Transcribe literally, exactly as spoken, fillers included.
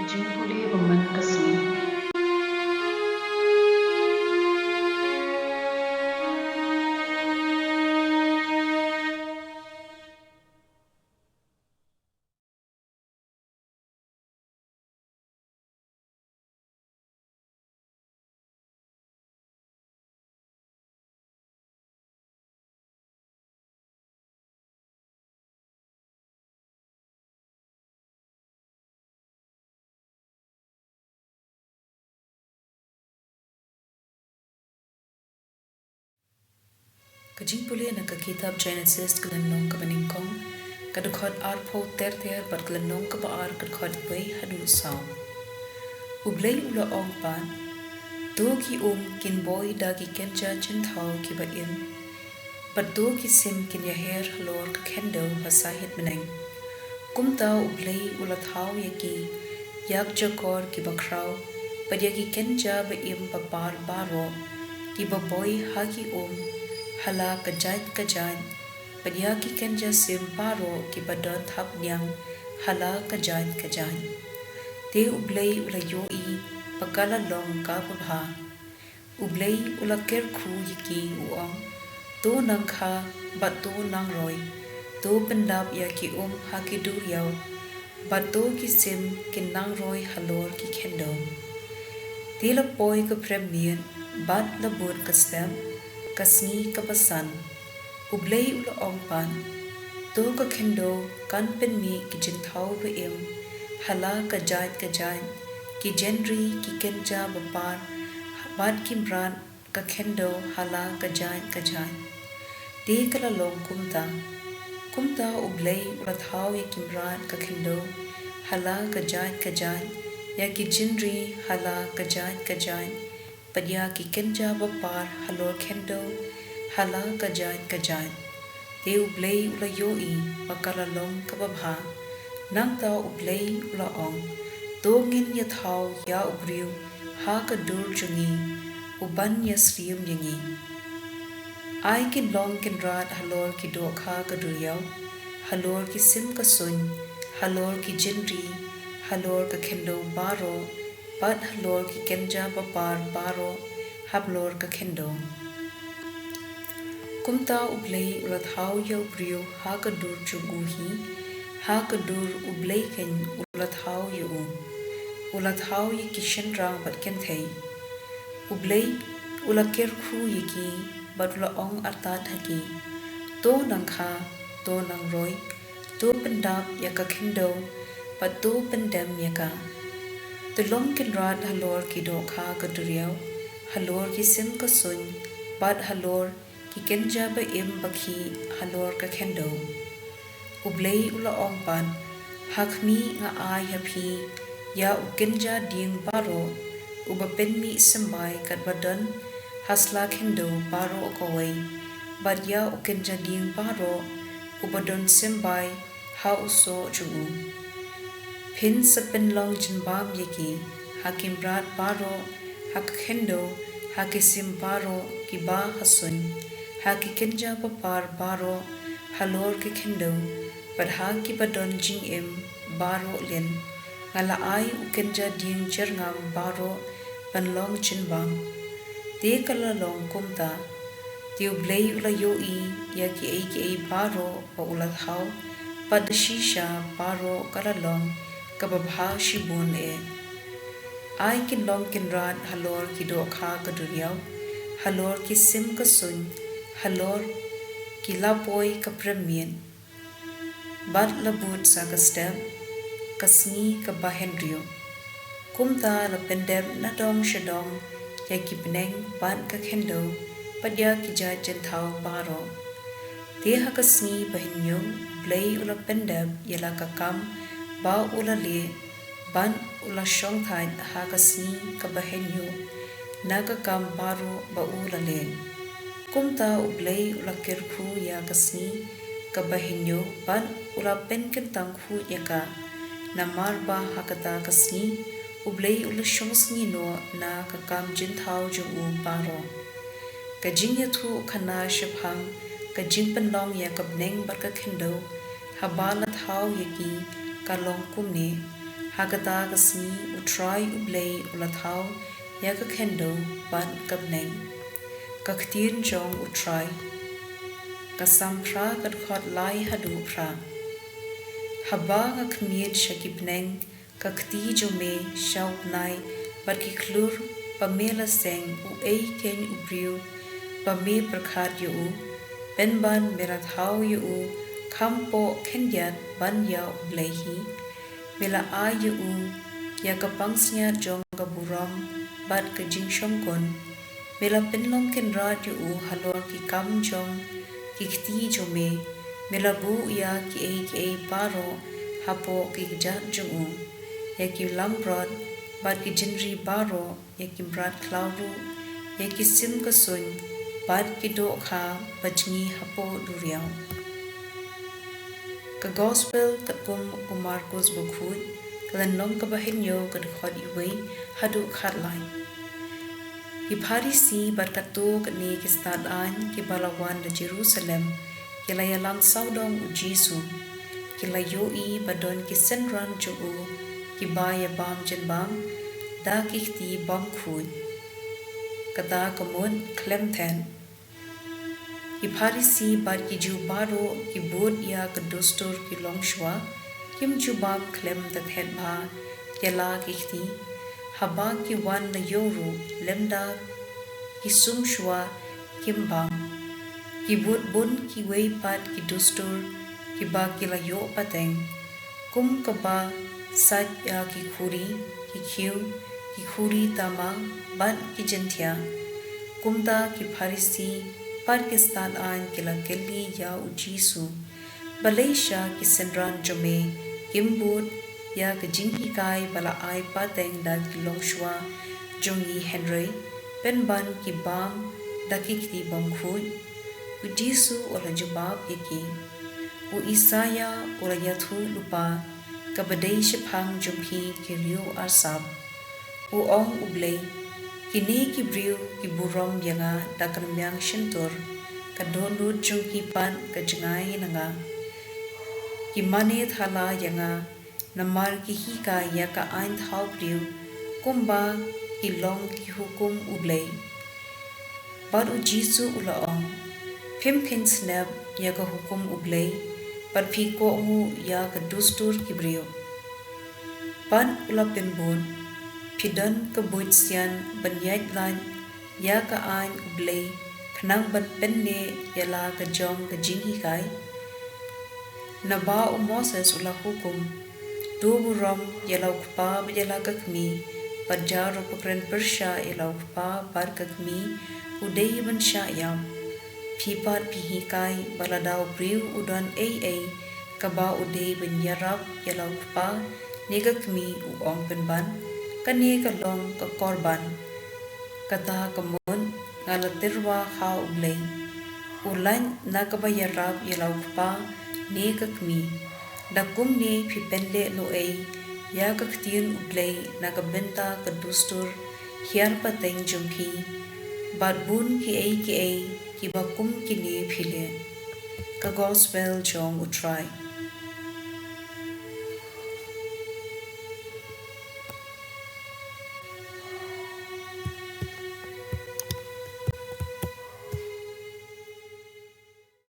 Jingpule ba man ka sngi. Ka jingpule na ka kitab Genesis ka lynnong kaba nyngkong, ka dkhot arphew ter ter bad ka lynnong kaba ar ka dkhot wei haduh saw. U Blei u la ong pat, to ki um kin boi da ki kynja jingthaw kiba im, bad to ki sim kin ïaher halor ka khyndew ha sahit bneng. Kumta U Blei u la thaw ïa ki, ïa ki jakor kiba khraw, bad ïa ki kynja ba im ba par baroh, kiba boi ha ki um, ha la ka jait ka jait, bad ïa ki kynja sim baroh kiba don thapniang, ha la ka jait ka jait. Te U Blei u la ïohi ba ka la long kaba bha. U Blei u la kyrkhu ïa ki u ong, to nang kha bad to nang roi, to pyndap ïa ki um ha ki duriaw, bad to ki sim kin nang roi halor ki khyndew. Te la poi ka prem miet, bad la bud ka step, ka sngi kaba san. U Blei u la ong pat, to ka khyndew kan pynmih ki jingthaw ba im, ha la ka jait ka jait, ki jynri, ki kynja ba par, bad ki mrad ka khyndew ha la ka jait ka jait. Te ka la long kumta. Kumta U Blei u la thaw ïa ki mrad ka khyndew ha la ka jait ka jait, ïa ki jynri ha la ka jait ka jait, bad ïa ki kynja ba par halor khyndew ha la ka jait ka jait. Te U Blei u la ïohi ba ka la long kaba bha. Nangta U Blei u la ong, to ngin ïathaw ïa u briew ha ka dur jong ngi, u ban ïasyriem ïa ngi. Ai kin long kynrad halor ki dohkha ka duriaw, halor ki sim ka suiñ, halor ki jynri, halor ka khyndew baroh, bad halor ki kynja ba par baroh halor ka khyndew. Kumta U Blei u la thaw ïa u briew ha ka dur jong u hi, ha ka dur U Blei keiñ u la thaw ïa u. U la thaw ïa ki shynrang bad kynthei. U Blei u la kyrkhu ïa ki, bad u la ong artat ha ki, to nang kha, to nang roi, to pyndap ïa ka khyndew, bad to pyndem ïa ka. To long kynrad halor ki dohkha ka duriaw, halor ki sim ka suiñ, bad halor ki kynja ba im ba khih halor ka khyndew. U Blei u la ong pat, ha khmih nga ai ha phi ïa u kynja dieng baroh, uba pynmih symbai katba don ha sla khyndew baroh kawei, bad ïa u kynja dieng baroh, uba don symbai ha u soh jong u. Phin sa pynlong jingbam ïa ki, ha ki mrad baroh, ha ka khyndew, ha ki sim baroh, kiba ha suiñ, ha ki kynja ba par baroh, halor ka khyndew, bad ha kiba don jingim baroh lin, nga la ai u kynja dieng jyrngam baroh, ban long jingbam. Te ka la long kumta. Te U Blei u la ïohi ïa kiei kiei baroh ba u la thaw, bad da shisha baroh ka la long kaba bha shibun eh. Ai kin long kynrad halor ki dohkha ka duriaw, halor ki sim ka suiñ, halor ki lapoi ka prem miet. Bad la bud sa ka step, ka sngi kaba hynriew. Kumta la pyndep na dong sha dong ïa ki bneng bad ka khyndew, bad ïa ki jait jingthaw baroh. Te ha ka sngi ba hynñiew, Blei u la pyndep ïa la ka kam ba u la leh, bad u la shongthait ha ka sngi kaba hynñiew na ka kam baroh ba u la leh. Kumta U Blei u la kyrkhu ïa ka sngi kaba hynñiew, bad u la pynkyntang khuid ïa ka. Namar ba ha kata ka sngi U Blei u la shongsngi noh na ka kam jingthaw jong u baroh. Ka jingïathuhkhana shaphang ka jingpynlong ïa ka bneng bad ka khyndew, haba la thaw ïa ki, ka long kumne. Ha kata ka sngi U Trai U Blei u la thaw ïa ka khyndew bad ka bneng, ka ktien jong U Trai. Ka Salm phra, ka dkhot lai haduh phra. Haba nga khmied sha ki bneng, ka kti jong me sha u bnai, bad ki khlur ba me la seng, uei keiñ u briew ba me pyrkhat ïa u? Pynban me la thaw ïa u kham poh khyndiat ban ïa U Blei hi. Me la ai ïa u ïa ka pansngiat jong ka burom bad ka jingshongkun. Me la pynlong kynrad ïa u halor ki kam jong ki kti jong me. Me la buh ïa kiei kiei baroh hapoh ki kjat jong u, ïa ki langbrot bad ki jingri baroh, ïa ki mrad khlaw ruh, ïa ki sim ka suiñ bad ki dohkha ba jngi hapoh duriaw. Ka Gospel katkum u Markos Bakhuid, ka lynnong kaba hynñiew, ka dkhot uwei haduh khatlai. Ki Pharisi bad katto katne ki stad-aiñ kiba la wan na Jerusalem ki la ïalam sawdong U Jisu. Ki la ïohi ba don ki synran jong u kiba ïabam jingbam da ki kti bymkhuid, kata ka mut khlem thet. Ki Pharisi bad ki Jiw baroh ki bud ïa ka dustur ki longshuwa, kim ju bam khlem da thet bha ïa la ki kti. Haba ki wan na ïew ruh, lymda ki sum shuwa, kim bam. Ki bud bun kiwei pat ki dustur kiba ki la ïoh pateng, kum kaba sait ïa ki khuri, ki khiew, ki khuri tama bad ki jynthia. Kumta ki Pharisi bad ki stad-aiñ ki la kylli ïa U Jisu: Balei sha ki synran jong me kim bud ïa ka jinghikai ba la ai pateng da ki longshuwa jong ngi, hynrei pynban ki bam da ki kti bymkhuid? U Jisu u la jubab ïa ki: U Isaïa u la ïathuh lypa kaba dei shaphang jong phi, ki riew arsap. U ong U Blei: Kine ki briew ki burom ïa nga da ka rmiang shyntur, ka dohnud jong ki pat ka jngai na nga. Ki mane thala ïa nga, namar ki hikai ïa ka aiñ thaw briew, kumba ki long ki hukum U Blei. Bad U Jisu u la ong: Phim kheiñ snep ïa ka hukum U Blei, bad phi kohnguh ïa ka dustur ki briew. Bad u la pynbud: Phi don ka buit sian ban ïaid lait ïa ka aiñ U Blei khnang ban pynneh ïa la ka jong ka jinghikai? Naba u Moses u la hukum: To burom ïa la u kpa bad ïa la ka kmie, bad jar ruh ba kren pyrshah ïa la u kpa bad ka kmie u dei ban shah ïap. Phi pat phi hikai ba lada u briew u don ei ei kaba u dei ban ïarap ïa la u kpa ne ka kmie, u ong pynban: Kane ka long ka korban. Kata ka mut nga la tyrwa ha U Blei, u lait na kaba ïarap ïa la u kpa ne ka kmie. Da kumne phi pynleh noh ei ïa ka ktien U Blei na ka bynta ka dustur hiar pateng jong phi, bad bun kiei kiei kiba kum kine phi leh. Ka Gospel jong U Trai.